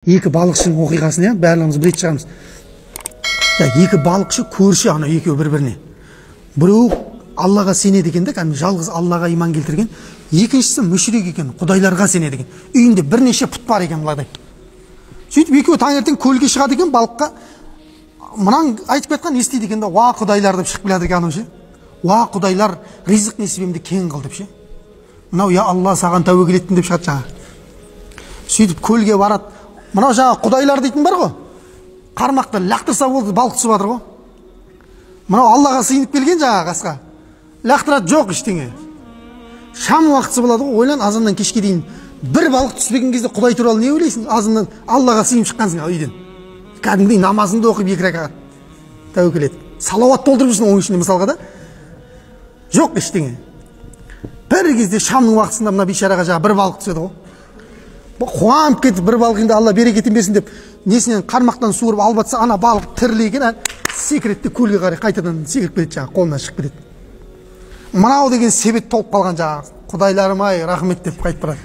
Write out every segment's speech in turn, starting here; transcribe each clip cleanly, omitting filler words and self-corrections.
Екі балықшының оқиғасын, иә, барлығымыз білетін шығармыз. Екі балықшы көрші, ана екеуі бір-біріне. Біреуі Аллаға сенеді екен де, кәдімгі жалғыз Аллаға иман келтірген. Екіншісі мүшрик екен, құдайларға сенеді екен. Үйінде бірнеше пұт бар екен мынадай. Сөйтіп екеуі таңертең көлге шығады екен балыққа. Мынаң айтып кеткен не істейді екен да, уа құдайлар деп шығып келеді екен анау ше. Уа құдайлар, ризық несібемді кең қыл деп ше. Мынау я Алла саған тәуекел еттім деп шығады жаңа. Сөйтіп көлге барады. Мынау жаңа құдайлар дейтін бар ғой. Қармақты лақтырса болды, балық түсіп жатыр ғой. Мынау Аллаға сыйынып келген жаңа қасқа. Лақтырады, жоқ ештеңе. Шам уақытысы болады ғой, ойлан, азаннан кешке дейін бір балық түспеген кезде Құдай туралы не ойлайсың? Азаннан Аллаға сыйынып шыққансың үйден. Кәдімгідей намазыңды оқып екі ракағат тәуекел етіп. Салауат толтырып жүрсің оның ішінде мысалға да. Жоқ ештеңе. Бір кезде шамның уақытысында мына бейшараға жаңа бір балық түседі ғой. Қуанып кетіп, бір балық енді Алла берекетін берсін деп несінен қармақтан суырып алып атса, ана балық тірілі екен, секіреді де көлге қарай қайтадан секіріп кетеді, жаңағы қолынан шығып кетеді. Мынау деген себет толып қалған жаңағы, құдайларым ай, рахмет деп қайтып барады.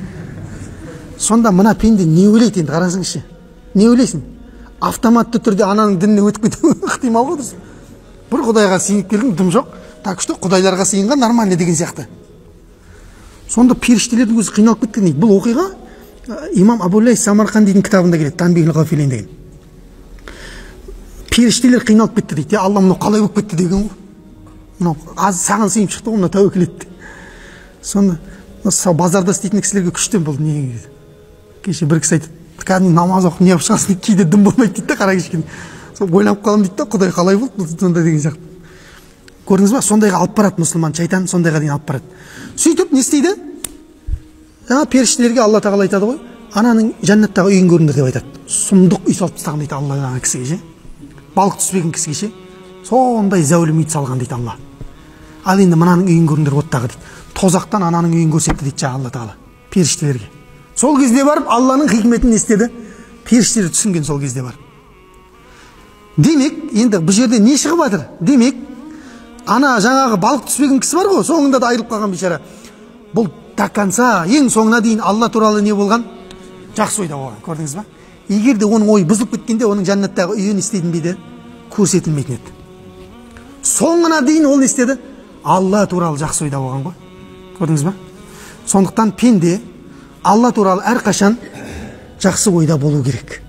Сонда мына пенде не ойлайды енді, қарасаңызшы. Не ойлайсың? Автоматты түрде ананың дініне өтіп кетуі ықтимал ғой, дұрыс. Бір құдайға сыйынып келдің, дым жоқ. Так что құдайларға сыйынған нормально деген сияқты. Сонда періштелердің өзі қиналып кеткен дейді. Бұл оқиға имам Абу-Лайс Самарқандидің кітабында келеді, Танбихул ғафилин деген. Періштелер қиналып кетті дейді. Алла, мынау қалай болып кетті деген ғой. Мынау аз саған сыйынып шықты ғой, мынау тәуекел етті. Сонда базарда істейтін кісілерге күшті бұл не. Кеше бір кісі айтады, кәдімгі намаз оқып не қылып шығасың дейді, кейде дым болмайды дейді да, қара кешке. Сол ойланып қаламын дейді да, Құдай қалай болды бұл сонда деген сияқты. Көрдіңіз ба, сондайға алып барады мұсылман, шайтан сондайға дейін алып барады. Сөйтіп не істейді? Жаңа періштелерге Алла тағала айтады ғой, ананың жәннаттағы үйін көріңдер деп айтады. Сұмдық үй салып тастаған дейді Алла ана кісіге ше. Балық түспеген кісіге ше. Сондай зәулім үй салған дейді Алла. Ал енді мынаның үйін көріңдер оттағы дейді. Тозақтан ананың үйін көрсетті дейді жаңа Алла тағала періштелерге. Сол кезде барып Алланың хикметін не істеді? Періштелер түсінген сол кезде барып. Демек, енді бұл жерде не шығып жатыр? Демек, ана жаңағы балық түспеген кісі бар ғой, соңында да айырылып қалған бейшара. Бұл до конца, ең соңына дейін Алла туралы не болған? Жақсы ойда болған, көрдіңіз ба? Егер де оның ойы бұзылып кеткенде, оның жәннаттағы үйі не істейтін бе еді? Көрсетілмейтін еді. Соңына дейін ол не істеді? Алла туралы жақсы ойда болған ғой. Көрдіңіз ба? Сондықтан пенде Алла туралы әрқашан жақсы ойда болу керек.